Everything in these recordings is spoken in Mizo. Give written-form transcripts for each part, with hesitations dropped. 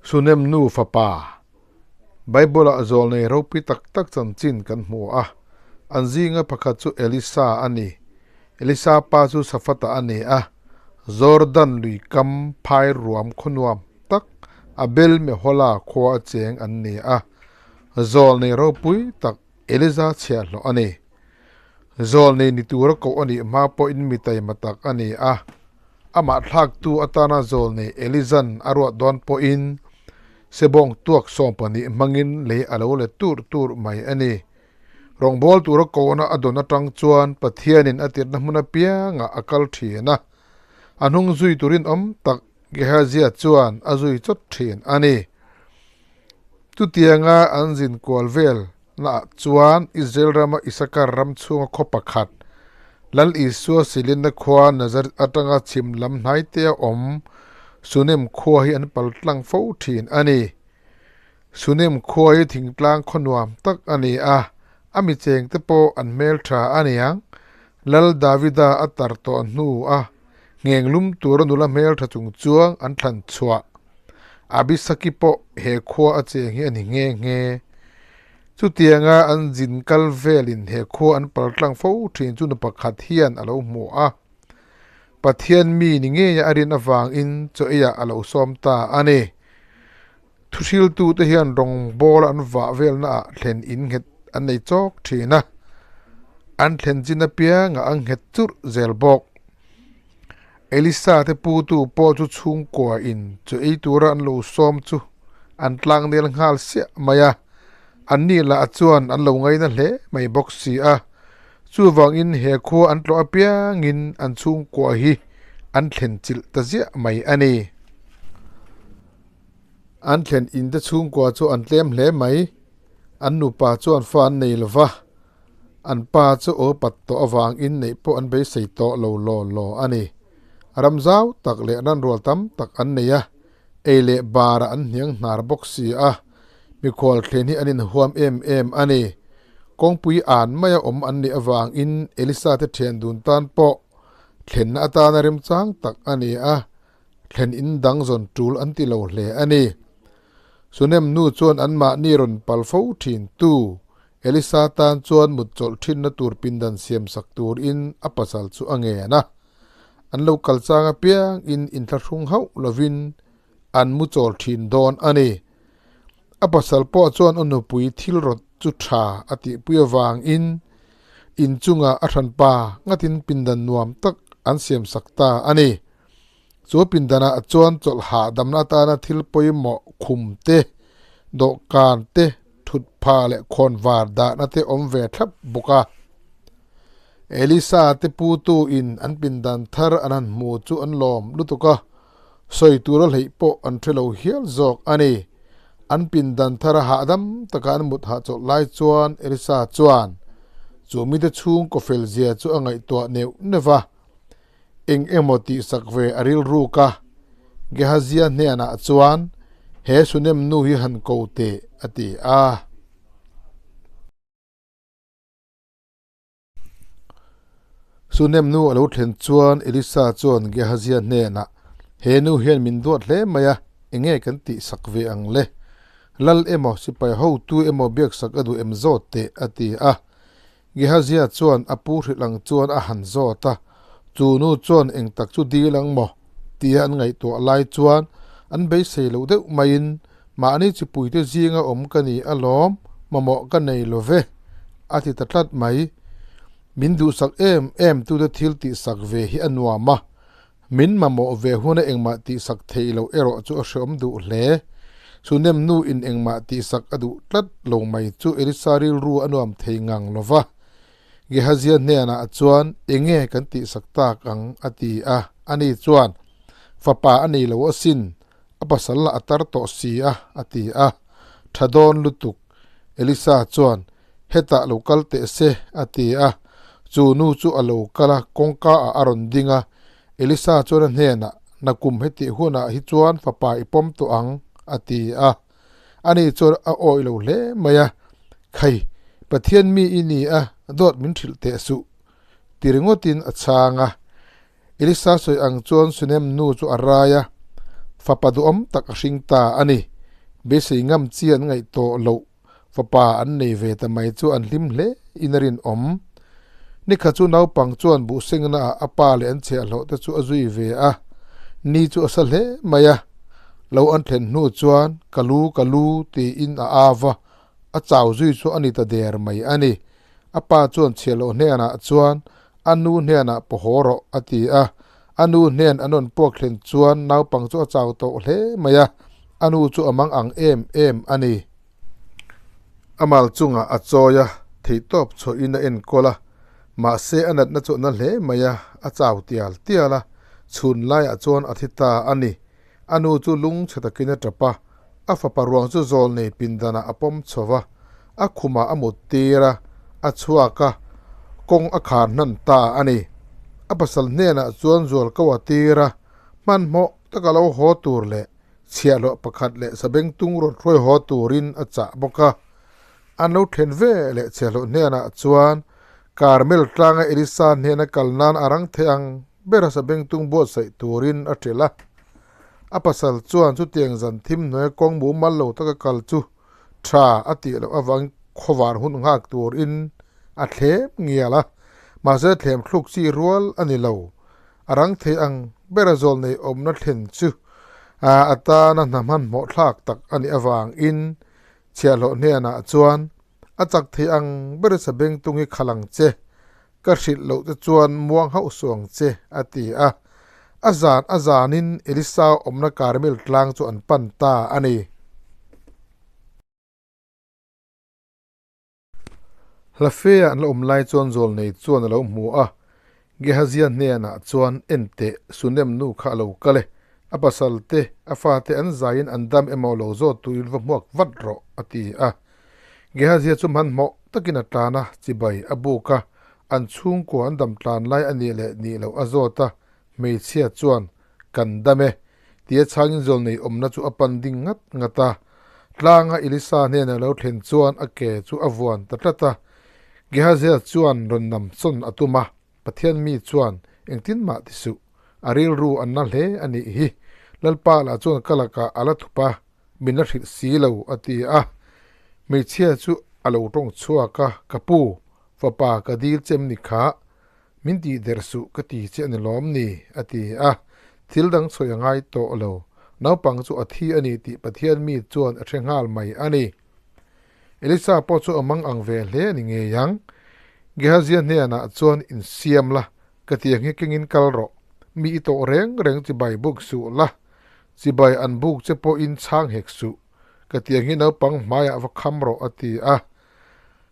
Sunem nu fapa. Bible-ah zawlnei ropui tak tak chanchin kan hmu a. An zinga pakhat chu Elisa a ni. Elisa pa chu Safata a ni a. Jordan lui kam phai ruam khawnuam tak Abel Mehola khua a cheng an ni a. Zawlnei ropui tak Eliza chhiahhlawh a ni. Zawlnei ni tura koh a nih hma pawhin mi taima tak a ni a. Amah thlaktu atana zawlnei Elizan a ruat dawn pawhin sebawng tuak 12 hmangin lei a lo let tur tur mai a ni. Rawngbâwl tura kohna a dawn atang chuan Pathianin a tirhna hmun apiangah a kal thin a. A hnung zui turin awm tak Gehazia chuan a zui chawt thin a ni. Chutianga an zin kual vel naah chuan Israel rama Isakar ram chhunga khaw pakhat, Lal Isua silinna khua Nazareth atanga chhim lam hnaitea awm Sunem khua hi an pal tlang fo thin a ni. Sunem khua hi thingtlang khaw nuam tak a ni a, a mi chengte pawh an hmeltha a niang. Lal Davida a tar tawh hnu a ngheng lum tura nula hmeltha chung chuang an thlan chhuah. Abisaki pawh he khua a cheng hi a ni nghe nghe. Chutianga an zin kal velin he khua an pal tlang fo thin chu nu pakhat hian a lo hmu a. Pathian mi ni ngeia a rin avangin chaw eiah a lo sawm ta a ni. Thuhriltute hian rawngbâwl an vah velnaah thlen in nghet an nei chawk thin a, an thlen chin apiangah an nghet churh zel bawk. Elisa te putu pawh chu chhungkua in chu ei tura an lo sawm chu an tlang nel nghal siah mai a, anni lah chuan an lo ngaina hle mai bawk si a. Chuvangin he khua an tlawh apiangin an chhungkua hi an thlen chilh ta ziah mai a ni. An thlen in te chhungkua chu an tlem hle mai. An nupa chuan fa an nei lo va, an pa chu aw pat tawh avangin neih pawh an beisei tawh lo law law a ni. Ram zau tak leh ranrual tam tak an nei a, ei leh barah an hniang hnar bawk si a, mikhual thlen hi an inhuam em em a ni. Kawngpui an maia awm an nih avangin Elisa te thian dun tan pawh thlenna atana remchang tak a ni a, thlen in dang zawn tul an ti lo hle a ni. Sunem nu chuan anmahni rawn pal fo thin tu Elisa tan chuan mut chawlh thinna tur pindan siam sak turin a pasal chu a ngen a. An lo kal chang apiang in inthlahrung hauh lovin an mu chawl thin dawn a ni. A pasal pawh chuan a nupui thil rawt chu tha a tihpui avangin inchungah a hranpa ngatin pindan nuam tak an siam sak ta a ni. Chu pindanah chuan chawlh hahdamna atana thil pawimawh khum te, dawhkan te, thutpha leh khawnvar dahna te awm ve thlap bawk a. Elisa te putu in an pindan thar an han hmu chu an lawm lutuk a, sawi tura hleih pawh an hre lo hial zawk a ni. An pindan thar a hahdam taka an mut hahchawlh lai chuan Elisa chuan chu mite chhungkaw fel zia chu a ngaihtuah neuh neuh va. Eng emaw tihsak ve a rilruk a, Gehazia hnenah chuan, He Sunem nu hi han ko teh, a ti a. Sunem nu a lo thlen chuan Elisa chuan Gehazia hnenah, He nu hian min duat hle mai a, enge kan tihsak ve ang le? Lal emaw, sipai hotu emaw biaksak a duh em zawt teh, a ti a. Gehazia chuan a pu hrilh ang chuan a han zawt a, Chu nu chuan eng tak chu dil ang maw? tia an ngaihtuah lai chuan an beisei loh deuh maiin, Mahni chipuite zinga awm ka ni alawm, mamawh ka nei lo ve, a ti ta tlat mai. Min duhsak em em tute thil tihsak ve hi a nuam a, Min mamawh ve huna engmah tihsak theih loh erawh chu a hreawm duh hle. Sunem nu in engmah tihsak a duh tlat lo mai chu Elisa rilru a nuam thei ngang lo va. Gehazia hnenah chuan enge kan tihsak tak ang a ti a, ani chuan, Fapa a nei lo asin, a pasal lah a tar tawh si a, a ti a. Tha dawn lutuk. Elisa chuan, Hetah lo kal teh se, a ti a. Chu nu chu a lo kal a, kawngka ah a rawn ding a. Elisa chuan a hnenah, Nakum hetih hunah hi chuan fapa i pawm tawh ang, a ti a. Ani chuan a awih lo hle mai a, Khai, Pathian mi i ni a, dawt min hrilh teh suh, ti ringawtin a chhang a. Elisa sawi ang chuan Sunem nu chu a rai a. Fapa duhawm tak a hring ta a ni. Beisei ngam chi an ngaih tawh loh fapa an nei ve ta mai chu an hlim hle in a rinawm. Nikha chu naupang chuan buhsengna ah a pa leh an chhiahhlawh te chu a zui ve a, ni chu a sa hle mai a. Lo an thlen hnu chuan ka lu ka lu tiin a au va, a chau zui chu a ni ta der mai a ni. A pa chuan chhiahhlawh hnenah chuan a nu hnenah paw haw rawh a ti a, a nu hnen an rawn puak thlen chuan naupang chu a chau tawh hle mai a, a nu chu a mang ang em em a ni. A mal chungah a chawi a, theihtawp chhuahin a enkawl a, mahse a natna chu a na hle mai a, a chau tial tial a, chhun laiah chuan a thi ta a ni. A nu chu lungchhe takin a tap a, a fapa ruang chu zawl nei pindanah a pawm chho va, a khumah a mut tir a, a chhuak a, kawng a khar hnan ta a ni. A pasal hnenah chuan zual ko a tir a, hmanhmawh taka lo haw tur leh chhiahhlawh pakhat leh sabengtung rawn hruai haw turin a chah bawk a. An lo then ve leh chhiahhlawh hnenah chuan Karmel tlanga Elisa hnena kal nan a rang thei ang ber a sabengtung buatsaih turin a ṭelh a. A pasal chuan chutiang zan thim hnuaia kawng mumal lo taka kal chu tha a tih loh avangin khawvar hun nghak turin a thlem ngial a, mahse thlem thluk chi rual a ni lo. A rang thei ang bera zawl nei awmna thlen chu a tana hna hmanhmawh thlak tak a nih avangin chhiahhlawh hnenah chuan a chak thei ang bera sabengtung hi khalh ang che, ka hrilh loh te chuan muang hauh suh ang che, a ti a. A zan a zanin Elisa awmna Karmel tlang chu an pan ta a ni. Hlafea an la awm lai chuan Zawlnei chuan a lo hmu a, Gehazia hnenah chuan, Enteh, Sunem nu kha a lo kal e, a pasal te, a fate an zaiin an dam emaw lo zawt turin va hmuak vat rawh, a ti a. Gehazia chu hmanhmawh takin a tlan a, chibai a buk a, an chhungkua an dam tlan lai a nih leh nih loh a zawt a, hmeichhia chuan, Kan dam e, tia chhangin zawlnei awmna chu a pan ding ngat ngat a. Tlanga Elisa hnenah lo thlen chuan a ke chu a vuan ta tlat a. Gehazia chuan rawn nam chawn a tum a, Pathian mi chuan, Engtin mah ti suh, a rilru an na hle a nih hi, Lalpa lah chuan ka lakah a la thup a, min la hrilh si lo, a ti a. Hmeichhia chu a lo tawng chhuak a, Ka pu, fapa ka dil chem ni kha, min tih der suh ka ti che a ni lawm ni? a ti a. Thil dang sawi a ngai tawh lo. Naupang chu a thi a ni tih Pathian mi chuan a hre nghal mai a ni. Elisa pawh chu a mang ang ve hle a ni ngei ang. Gehazia hnenah chuan insiam la, ka ti ang hi kengin kal rawh. Mi i tawh reng reng chibai buk suh la, chibai an buk che pawhin chhang hek suh. Ka ti ang hi naupang hmaiah va kham rawh a ti a.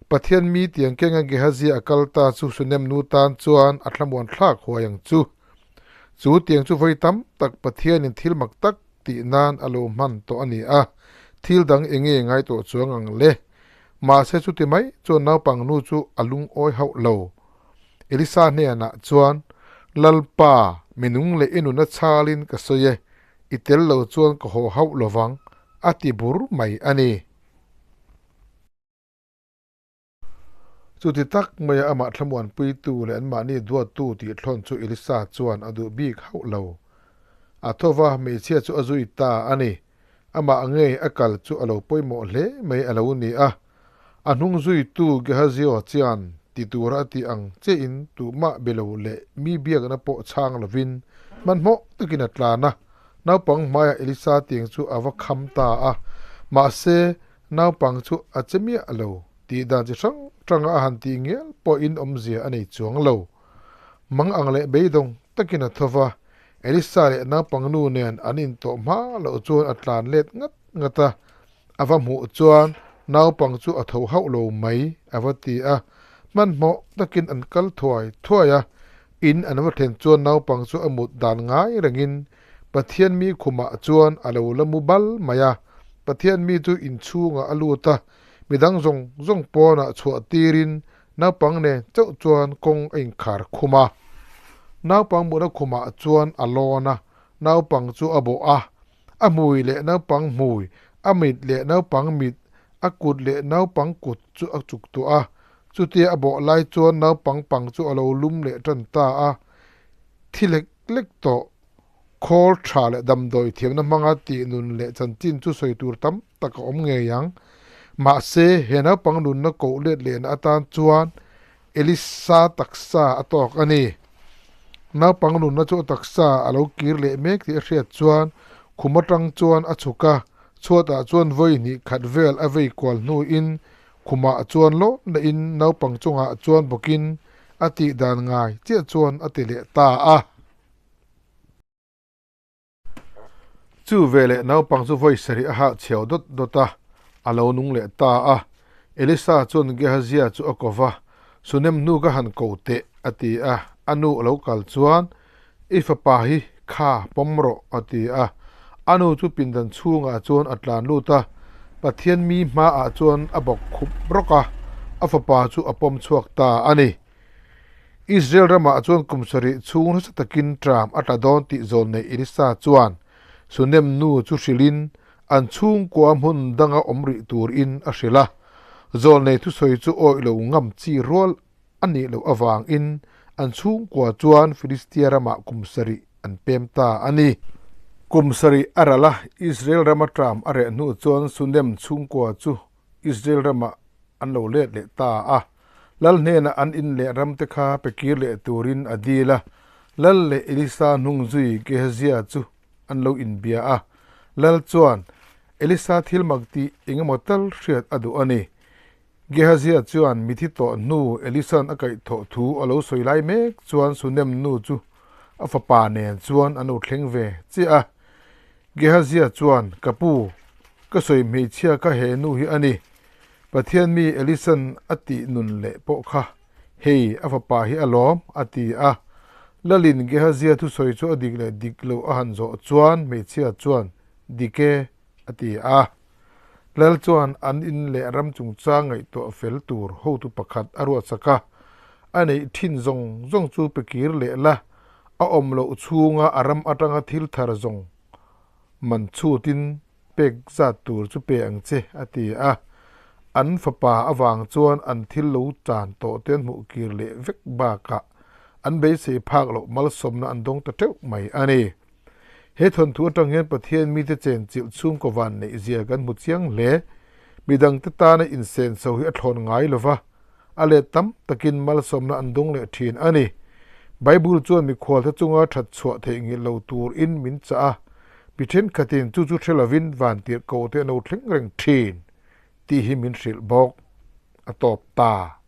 Pathian mi tiang kenga Gehazia a kal ta chu Sunem nu tan chuan a thlamuan thlak huai ang chu. Chu tiang chu vawi tam tak Pathianin thil mak tak tih nan a lo hman tawh a ni a, thil dang eng nge ngai tawh chuang ang le? Mahse chuti mai chuan naupang nu chu a lungawi hauh lo. Elisa hnenah chuan, Lalpa, mi nung leh i nuna chhalin ka sawi e, i tel lo chuan ka haw hauh lovang, a ti bur mai a ni. Chuti tak maia amah thlamuanpuitu leh anmahni duattu tih thlawn chu Elisa chuan a duh bik hauh lo. A tho va, hmeichhia chu a zui ta a ni. Amah ngei a kal chu a lo pawimawh hle mai a lo ni a. A hnung zuitu Gehazio chuan ti tura a tih ang chiahin tumah be lo leh mi biakna pawh chhang lovin hmanhmawh takin a tlan a. Naupang hmaiah Elisa tiang chu a va kham ta a. Mahse, Naupang chu a che miah lo, tih dan chi hrang hranga a han tih ngial pawhin awmzia a nei chuang lo. Mang ang leh beidawng takin a tho va, Elisa leh naupang nu nen an intawh hma loh chuan a tlan let ngat ngat a, a va hmuh chuan naupang chu a tho hauh lo mai a va ti a, hmanhmawh takin an kal thuai thuai a, in an va thlen chuan naupang chu a mut dan ngai rengin Pathian mi khumah chuan a lo la mu bal mai a, Pathian mi chu inchhungah a lut a, midang zawng zawng pawnah chhuah tirin naupang nen chauh chuan kawng a inkhar khum a. Naupang mutna khumah chuan a lawn a, naupang chu a bawh a, a hmui leh naupang hmui, a mit leh naupang mit, a kut leh naupang kut chu a chuk tuah a, chutia a bawh lai chuan naupang pang chu a lo lum leh tan ta a, thi lek lek tawh. Khawl tha leh damdawi thiamna hmanga tih nun leh chanchin chu sawi tur tam tak a awm ngei ang. Mahse, he naupang nunna koh let lehna atan chuan Elisa taksa a tawk a ni. Naupang nunna chu a taksa a lo kir leh mek tih a hriat chuan khum atang chuan a chhuk a, chhuatah chuan vawi hnih khat vel a vei kual hnuin khumah chuan lawhna in naupang chungah chuan bawkin a tih dan ngai chiah chuan a ti leh ta a. Chu veleh naupang chu vawi sarih a hah chhiau dawt dawt a, a lo nung leh ta a. Elisa chuan Gehazia chu a ko va, Sunem hnu ka han ko teh, a ti a. A nu a lo kal chuan, I fapa hi kha pawm rawh, a ti a. A nu chu pindan chhungah chuan a tlan lut a, Pathian mi hmaah chuan a bawk khup rawk a, a fapa chu a pawm chhuak ta a ni. Israel ramah chuan kum sarih chhung nasa takin tram a tla dawn tih zawn nei Elisa chuan Sunem nu chu hrilhin an chhungkua hmun danga awm rih turin a hrilh a. Zawlnei thusawi chu awih lo ngam chi rual a nih loh avangin an chhungkua chuan Filistia ramah kum sarih an pem ta a ni. Kum sarih a ral a, Israel rama tram a reh hnu chuan Sunem chhungkua chu Israel ramah an lo let leh ta a. Lal hnenah an in leh ramte kha pe kir leh turin a dil a. Lal leh Elisa hnung zui Gehazia chu an lo inbia a. Lal chuan Elisa thil mak tih eng emaw tal hriat a duh a ni. Gehazia chuan mithi tawh hnu Elisa'n a kaihthawh thu a lo sawi lai mek chuan Sunem nu chu a fapa nen chuan an lo thleng ve chiah a. Gehazia chuan, Ka pu, ka sawi hmeichhia kha he nu hi a ni. Pathian mi Elisa'n a tih nun leh pawh kha, hei a fapa hi a lawm, a ti a. Lalin Gehazia thusawi chu a dik leh dik loh a han zawh chuan hmeichhia chuan, Dik e, a ti a. Lal chuan an in leh ram chungchang ngaihtuah fel tur hotu pakhat a ruatsak a, a neih thin zawng zawng chu pe kir leh la, a awm loh chhunga a ram atanga thil thar zawng man chhutin pek zat tur chu pe ang che, a ti a. An fapa avang chuan an thil lo tan tawh te an hmuh kir leh vek bakah an beisei phak loh malsawmna an dawng ta teuh mai a ni. He thawnthu atang hian Pathian mite chenchilh chhungkaw van neih zia kan hmu chiang hle. Midangte tana insenso hi a thlawn ngai lo va, a let tam takin malsawmna an dawng leh thin a ni. Bible chuan mikhualte chunga that chhuah theihnghilh lo turin min chah a, mi thenkhatin chu chu hre lovin vantirhkohte an lo thleng reng thin tih hi min hrilh bawk. A tawp ta.